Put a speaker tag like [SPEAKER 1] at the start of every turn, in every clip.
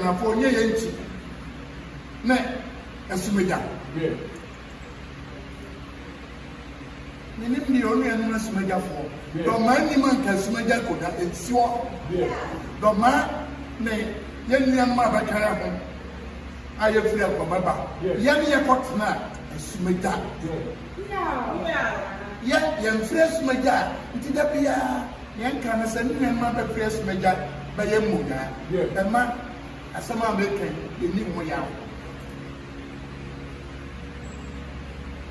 [SPEAKER 1] Aduanafoɔ nyɛ yɛn nkyi ne Asumagya. Menim deɛ onuanom Asumagyafoɔ. Dɔmaa nnim anka Asumagya akonnwa nsi hɔ. Dɔmaa ne yɛn nuanom a bɛka yɛn ho a yɛfiri Aguama ba. Yɛne yɛkɔtenaa Asumagya. Yɛ yɛmfiri Asumagya a, nti da biara yɛnka ne sɛ ne nuanom abɛfiri Asumagya bɛyɛ mmonyaa. Bɛma asɛm a meka yi, yɛnni ho yaw.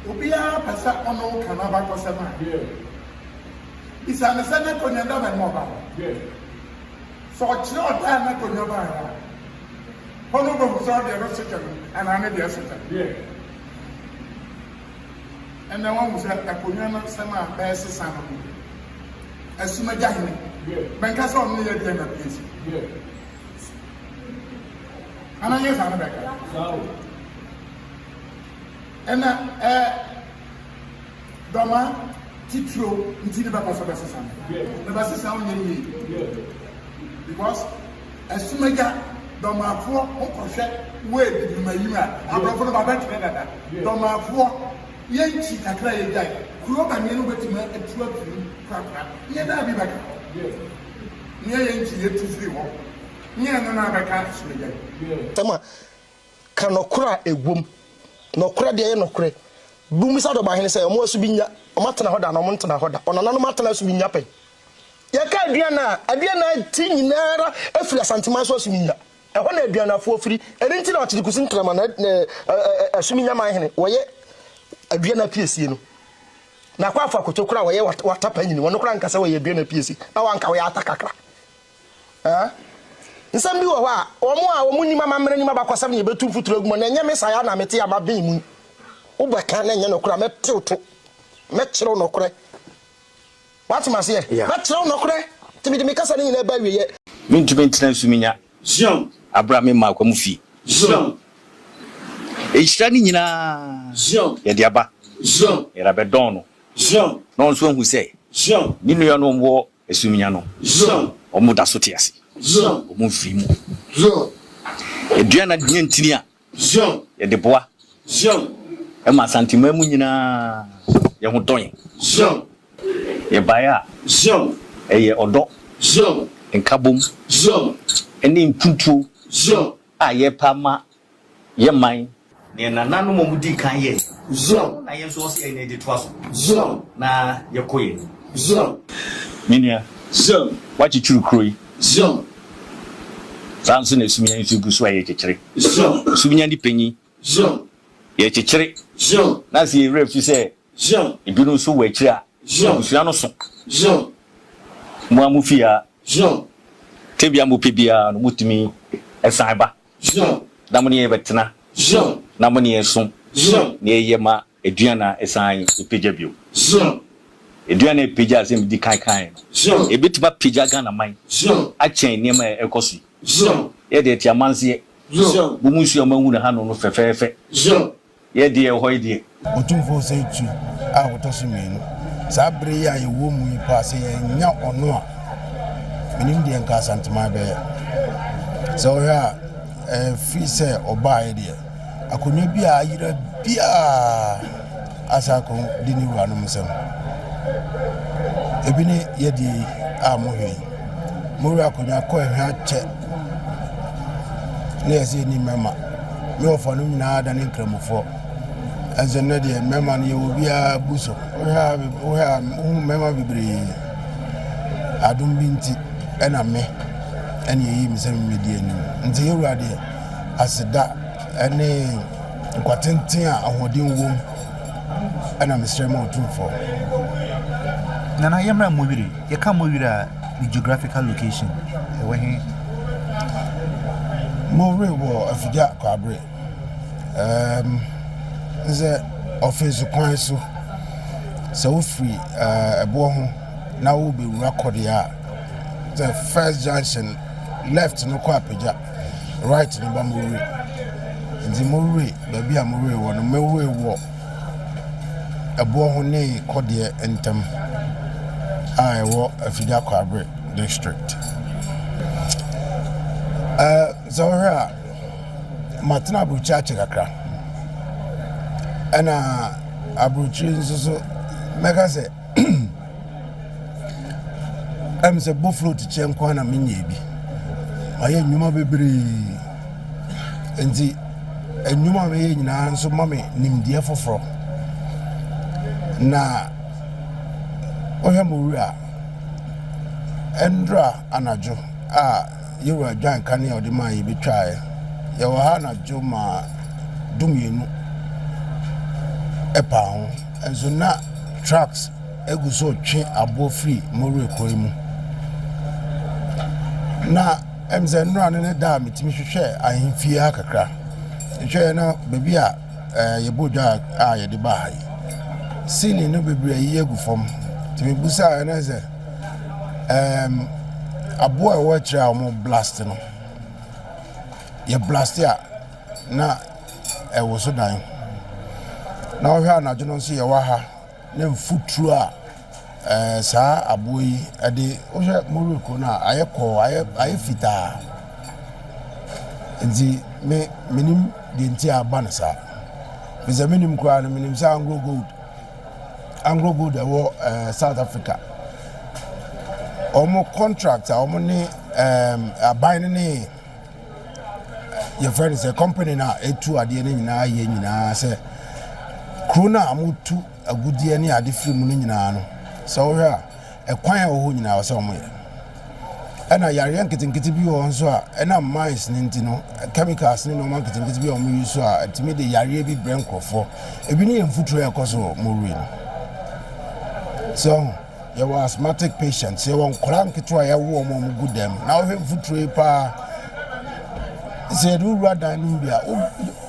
[SPEAKER 1] Obiara pɛ sɛ ɔne wo ka n'abakɔsɛm a, bisa no sɛ n'akonnwa da bɛn na ɔba hɔ. Sɛ ɔkyerɛ ɔda a n'akonnwa baeɛ a, hɔ no wobɛhu sɛ ɔdeɛ no so kyɛ no anaa ne deɛ so kyɛ no. Ɛnna wahu sɛ akonnwa no asɛm a bɛresesa no no, Asumagya hene, bɛnka sɛ ɔno ne yɛ deɛ na pie si. Ana nyɛ saa na bɛka? Ɛna ɛ dɔma titiro nti ne bɛpɛ sɛ bɛsesa no. Na bɛsesa wo nyɛ yie. Because Asumagya dɔmafoɔ wokɔhwɛ wei bibimayi mu a aborɔfo no ba bɛtwerɛ dada. Dɔmafoɔ yɛnkyi kakra yɛgyae kuro baneɛ no wobɛtumi atu afiri mu korakora. Nyɛ daa bi bɛka hɔ. Nyɛ yɛnkyi yɛtu firi hɔ. Nyɛ ɛno na abɛka Asumagya yi.
[SPEAKER 2] Asɛm a, ka nɔkorɛ a ɛwom. Nɔkorɛ deɛ yɛ nɔkorɛ. Mommisa Dɔmahene sɛ, wɔn asu bi nnya, wɔn atena hɔ da anaa wɔn ntena hɔ da? Wɔn nananom atena asu bi nnya pɛn? Yɛka Aduana a, Aduana ti nyina ara firi Asanteman so asu bi nnya. Ɛhɔ na Aduanafoɔ firi. Ɛno nti na Ɔkyere Kusi Nkrama na Asuminya manhene wɔyɛ Aduana piesie no. Na Akwaafo Akoto koraa a wɔyɛ Wata panyini, wɔno koraa nka sɛ wɔyɛ Aduana piesie, na wɔanka wɔyɛ Ata kakra. Ɛ? Nsɛm bi wɔ hɔ a, wɔn a wɔnnim amammerɛ nim abakɔsɛm na yɛbɛtu mfuturo agu mu, na ɛnyɛ me saa na mete a maben mu yi. Wobɛka na ɛnyɛ nokorɛ a, mɛtew to. Mɛkyerɛ wo nokorɛ. Woate me aseɛ? Mɛkyerɛ wo nokorɛ. Nti mede me kasa no nyinaa ba awieɛ.
[SPEAKER 3] Mentumi ntena nsu menya abere a memma akwa mu fie. Nhyira no nyinaa yɛde aba, yɛde abɛdɔn no, na ɔno nso ahu sɛ ne nuanom wɔ Asuminya no, wɔda so te ase, wɔmfiri mu. Aduan na nya ntini a yɛde boa ma Asanteman mu nyinaa yɛn ho tɔ yɛn. Yɛbaeɛ a, ɛyɛ ɔdɔ, nkabom ne mpuntuo a yɛrepɛ ama Yɛ man. Nea nananom a wɔdii kan yɛe no na yɛn nso ɛwɔ sɛ yɛn de toa so na yɛkɔ yɛn anim. Me nua, woakyekyere kuro yi. Saa ara nso na Asuminya nso gu so a yɛrekyekyere. Asuminya ne panyin, yɛrekyekyere. Na sɛ yɛn werɛ fi sɛ ebinom nso wɔ akyiri a, abusua no so. Mo ara mo fie ha, tebea a mopɛ biara no, motumi san ba. Na mo ne yɛn bɛtena, na mo ne yɛn som, na yɛyɛ ma aduan a ɛsan pagya bio. Aduan a ɛpagya a sɛ medi kan kaeɛ no, ɛbɛtumi apagya Ghana man akyɛn nneɛma a ɛrekɔ so yi. Yɛ deɛ yɛte amanseɛ, mo mu nsuo a moahu no hanom no fɛfɛɛfɛ. Yɛ deɛ ɛwɔ hɔ yi deɛ.
[SPEAKER 4] Otumfoɔ Osei Tutu a ɔtɔ so mmienu. Saa bere yi a yɛwɔ mu yi paa, sɛ yɛannya ɔno a, menim deɛ nka Asanteman bɛyɛ. Sɛ wohwɛ a, ɛfiri sɛ ɔbaeɛ deɛ, akonnwa bi a ayera biara asan akɔ di ne wuranom nsam. Ebi ne yɛdeɛ yi a mohwɛ yi. Mo wura akonnwa kɔ ɛhwɛ akyɛ na yɛsɛ yɛni mmarima. Me wɔfa no nyinaa da ne nkramofoɔ. Ɛnso nnɛ deɛ mmarima no yɛwɔ biara bu so. Wohwɛ a wohwɛ a wohu mmarima bebree. Adom bi nti ɛna me ɛna yɛyi me sɛ memmɛdi anim. Nti yɛwura deɛ aseda ɛne nkwatenten a ahoɔden wom ɛna mesrɛ ma Otumfoɔ.
[SPEAKER 5] Nana yɛmmra Mowire. Yɛka Mowire a, ne geographical location ɛwɔ he?
[SPEAKER 4] Mowire wɔ Afigya Kwabre. Um, sɛ ɔfeso kwan so, sɛ wofiri uh, ɛboɔ ho na wobɛwura kɔdeɛ a, the first junction left no kɔ Apagya, right no ba Mowire. Nti Mowire, baabi a Mowire wɔ no, Mowire wɔ ɛboɔ ho ne kɔdeɛ ntam a ɛwɔ Afigya Kwabre district. Ɛɛ, sɛ wohwɛ a, matena aburokyire akyɛ kakra. Ɛna aburokyire nso so, mɛka sɛ ɛm sɛ boflot kyɛ nko ara na menyɛɛ bi. Mayɛ nnwuma bebree. Nti nnwuma a meyɛ nyinaa nso ma me nimdeɛ foforɔ. Na wohwɛ mo wura a, ɛndora anadwo a yɛwura dwan kanea a ɔde maa yɛbɛtwaeɛ. Yɛwɔ ha anadwo ma dumienu ɛpaa ho. Nso na trucks egu so retwe aboɔ firi Morue kuro yi mu. Na ɛm sɛ nnora no ne da a metumi hwehwɛɛ ahemfie ha kakra. Mehwɛɛ na baabi a ɛɛ yɛbɔ dwa a yɛde baa ha yi, ceiling no bebree ayiyi agu fam. Nti mebusaeɛ na sɛ ɛɛm aboɔ a ɛwɔ akyire a wɔn blast no, yɛ blast a na ɛwoso dan. Na wohwɛ anadwo no nso yɛwɔ ha ne mfuturo a ɛɛ saa aboɔ yi de wohwɛ Moree kuro no a ayɛ kɔɔ ayɛ ayɛ fitaa. Nti me menim deɛ nti a aba no saa. Firi sɛ menim koraa no menim sɛ Anglo Gold Anglo Gold ɛwɔ ɛɛ South Africa wɔn contract a wɔn ne ɛɛm aban no ne yɛfrɛ no sɛ company no a ɛtu adeɛ no nyinaa yɛ nyinaa sɛ kuro no a wɔtu agudeɛ ne ade firi mu no nyinaa no sɛ wohwɛ a ɛkwan a ɛwɔ hɔ nyinaa sɛ wɔyɛ ɛna yareɛ nketenkete bi wɔ hɔ nso a ɛnam mines no nti no chemicals ne nneɛma nketenkete bi a wɔyi so a ɛtumi de yareɛ bi brɛ nkurɔfoɔ ebi ne yɛ mfuturo a ɛkɔ so wɔ Moree no so Yɛwɔ asthmatic patients, yɛwɔ nkwadaa nketewa a yɛawo wɔn a wɔgu dan mu. Na wohwɛ mfuturo yi paa, sɛ yɛde wowura dan no mu bi a,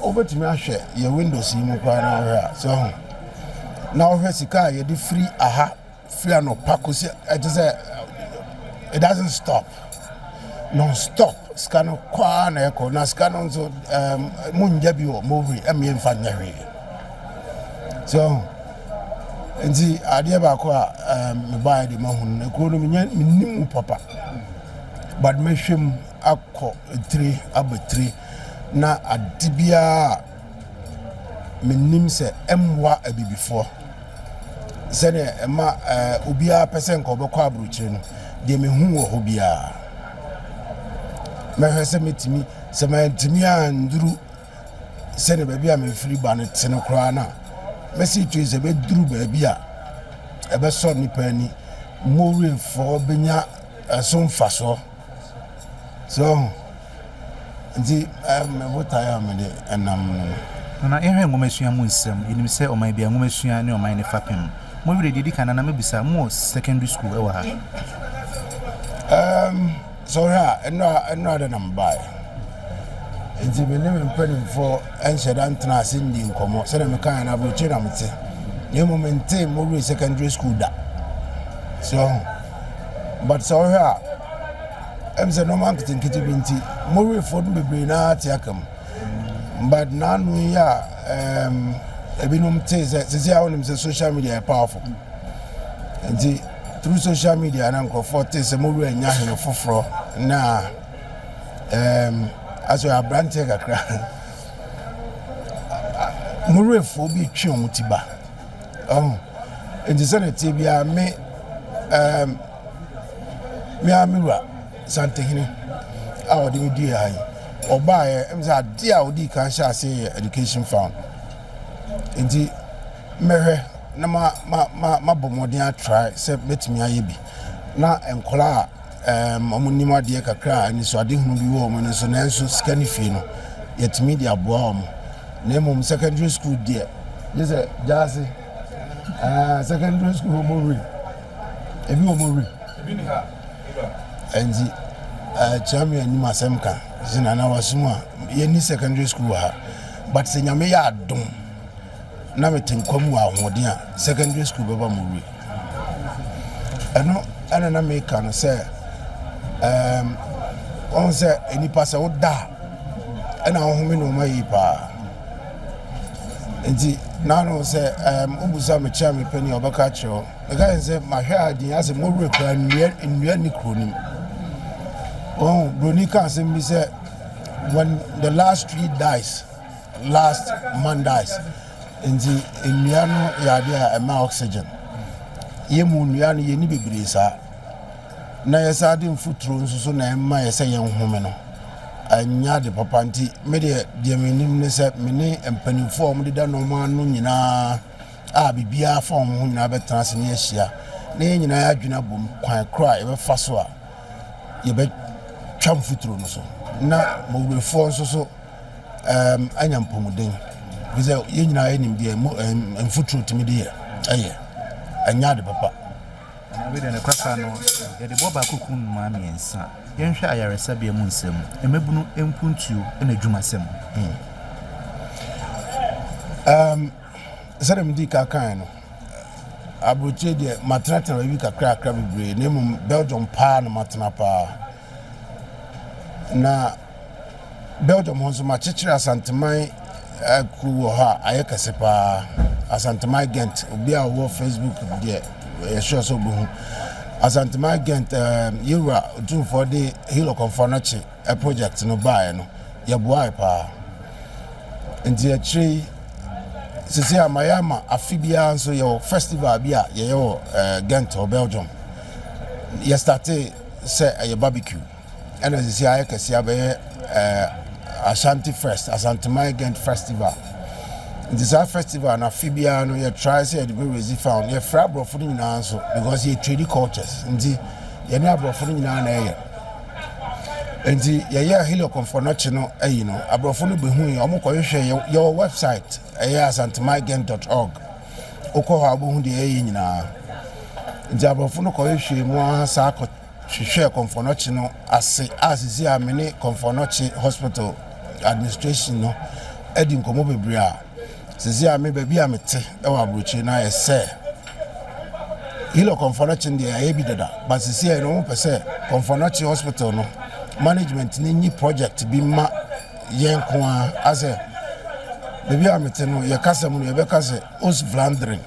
[SPEAKER 4] wobɛtumi ahwɛ yɛ windows yi mu koraa na wohwɛ a, sɛ ho. Na wohwɛ sika a yɛde firi aha, firi anɔpa kɔsi, ɛte sɛ, it doesn't stop. Non stop. Sika no kɔ ara na ɛkɔ. Na sika no nso, um, monnya bi wɔ mowiri, ɛmmie mfa nyɛ hwee. So, Nti adeɛ baako a um, mebaeɛ de mahu no kuro no menyɛ menim mu papa but mɛhwɛ mu akɔ tire aba tire na ade biara a menim sɛ ɛmmoa abibifoɔ sɛdeɛ ɛma uh, obiara pɛ sɛ nka ɔbɛkɔ aburokyire no deɛ mehu wɔ hɔ biara mɛhwɛ sɛ mɛtumi sɛ mantumi anduru sɛdeɛ baabi a mefiri ba no te no koraa no a, mɛsi tui sɛ bɛduru baabi a ɛbɛsɔ nnipa ani, Morefoɔ bɛnya ɛso mfasoɔ. So nti me botaeɛ a mede ɛnam no no.
[SPEAKER 5] Nana, yɛhwɛ nwomasua mu nsɛm, yɛnim sɛ ɔman biara nwomasua ne ɔman no fapem. Mo werɛ deɛ ɛdi kan Nana mɛbisa, mowɔ secondary school ɛwɔ ha?
[SPEAKER 4] Um, Sɛ wohwɛ a, nnora nnora da na mebaeɛ. Nti me ne me mpanimfoɔ nhyɛ da ntena ase nni nkɔmmɔ. Sɛdeɛ mekaeɛ no, aburokyire na mete. Na mmom mentee Moree Secondary School da. So, but sɛ wohwɛ a, ɛm sɛ nneɛma nketenkete bi nti, Moreefoɔ no bebree naa te aka mu. But n'ano yi a um, ebinom tee sɛ, sisi a wonim sɛ social media yɛ powerful. Nti through social media na nkurɔfoɔ tee sɛ mo wura nya hene foforɔ na um, asɛ aberanteɛ kakra mo werɛfoɔ bi twe wɔn ti ba ɔho nti sɛ na tie biara me um, me ara me wura santehene a ɔde me dua ha yi ɔbaeɛ ɛm sɛ adeɛ a ɔdii kan hyɛ aseɛ yɛ education fund nti mɛhwɛ na ma ma ma mabɔ mmɔden atrae sɛ mɛtumi ayɛ bi na nkwadaa a um, wɔn nim adeɛ kakra a anisoadehunu bi wɔ wɔn no so nanso sika ne fie no yɛtumi de aboa wɔn na mmom secondary school deɛ gye sɛ gyaase uh, secondary school wɔn wuri ebi wɔn wuri nti uh, kyerɛ me anim asɛm ka sɛ nana wasom a yɛni secondary school wɔ ha but sɛ nyame yɛ adom na mete nkwa mu wɔ ahoɔden a secondary school bɛba mo wie ɛno ɛna na meka no sɛ ɛɛm wɔn sɛ nipa sɛ woda a ɛna wohome nneɛma yie paa nti naano sɛ ɛɛm wobusa me kyerɛ me panyin a ɔbɛka akyerɛ wo meka yɛn sɛ mahwɛ a din asɛ mo werɛ kura nnua nnua ne kuro nim wɔn broni ka asɛm bi sɛ. When the last tree dies, last man dies. Nti nnua no yɛ adeɛ a ɛma oxygen. Yɛ mu nnua no yɛnni bebree saa. Na yɛsan de mfuturo nso so na ɛma yɛ sɛ yɛn home no. Ɛnyɛ ade papa nti me deɛ deɛ menim ne sɛ me ne mpanimfoɔ a wɔdeda nneɛma ano nyinaa a biribiara fa wɔn ho nyinaa bɛtena ase na yɛahyia na yɛn nyinaa adwene abom kwan koro a yɛbɛfa so a yɛbɛtwa mfuturo no so na mowurefoɔ nso so um, anya mpɔmuden fi sɛ yɛn nyinaa yɛnim deɛ mfuturo tumi de yɛ ɛyɛ ɛnyɛ ade papa.
[SPEAKER 5] Wei deɛ nokwasa no, yɛde bɔ baako kum nnomaa mmiɛnsa. Yɛnhwɛ ayaresabea mu nsɛm, mmabunu mpuntuo na adwumasɛm.
[SPEAKER 4] Hmm. Um, sɛdeɛ medi ka kae no, aburokyire deɛ matenatena baabi kakrakra bebree na mmom Belgium paa na matena paa. Na Belgium hɔ nso makyekyere Asanteman kuo wɔ hɔ a ayɛ kɛse paa. Asanteman Ghent, obi a ɔwɔ Facebook deɛ yɛ sure sɛ ɔbɛhu. Asanteman Ghent, eh, yɛwura Otumfoɔ de Hill Ɔkɔmfoɔ no kye eh, project no baeɛ no, yɛboae paa. Nti akyire yi, sisi a mayɛ ama afe biara nso yɛwɔ festival bi a yɛyɛ wɔ eh, Ghent wɔ Belgium. Yɛstartee sɛ ɛyɛ barbecue. Ɛna sisi ayɛ kɛse abɛyɛ ɛɛ Ashanti Fest, Asanteman Gent Festival. Nti saa festival no afe biara no yɛ try sɛ yɛde bɛ raise fund. Yɛfrɛ aborɔfo no nyinaa nso because yɛ trade cultures. Nti yɛne aborɔfo no nyinaa na ɛyɛ. Nti yɛyɛ Helio Kɔmfɔnɔkye no ayi no, aborɔfo no bɛhu yɛ, wɔn kɔhwehwɛ yɛwɔ website ɛyɛ asantemangent.org. Wokɔ hɔ a wobɛhu deɛ yɛyɛ nyinaa. Nti aborɔfo no kɔhwehwɛ mu ara saa kɔ hwehwɛɛ Kɔmfɔnɔkye no ase a sisi a me ne Kɔmfɔnɔkye Hospital administration no adi nkɔmmɔ bebree a sisi a me baabi a mete wɔ aburokyire no ayɛ sɛ Hilo Kɔmfɔnɔkye no deɛ ayɛ bi dada but sisi a no wɔn pɛ sɛ Kɔmfɔnɔkye Hospital no management no nyi project bi ma yɛn nko ara asɛ baabi a mete no yɛ kasa mu no yɛbɛka sɛ Oost Vlaanderen.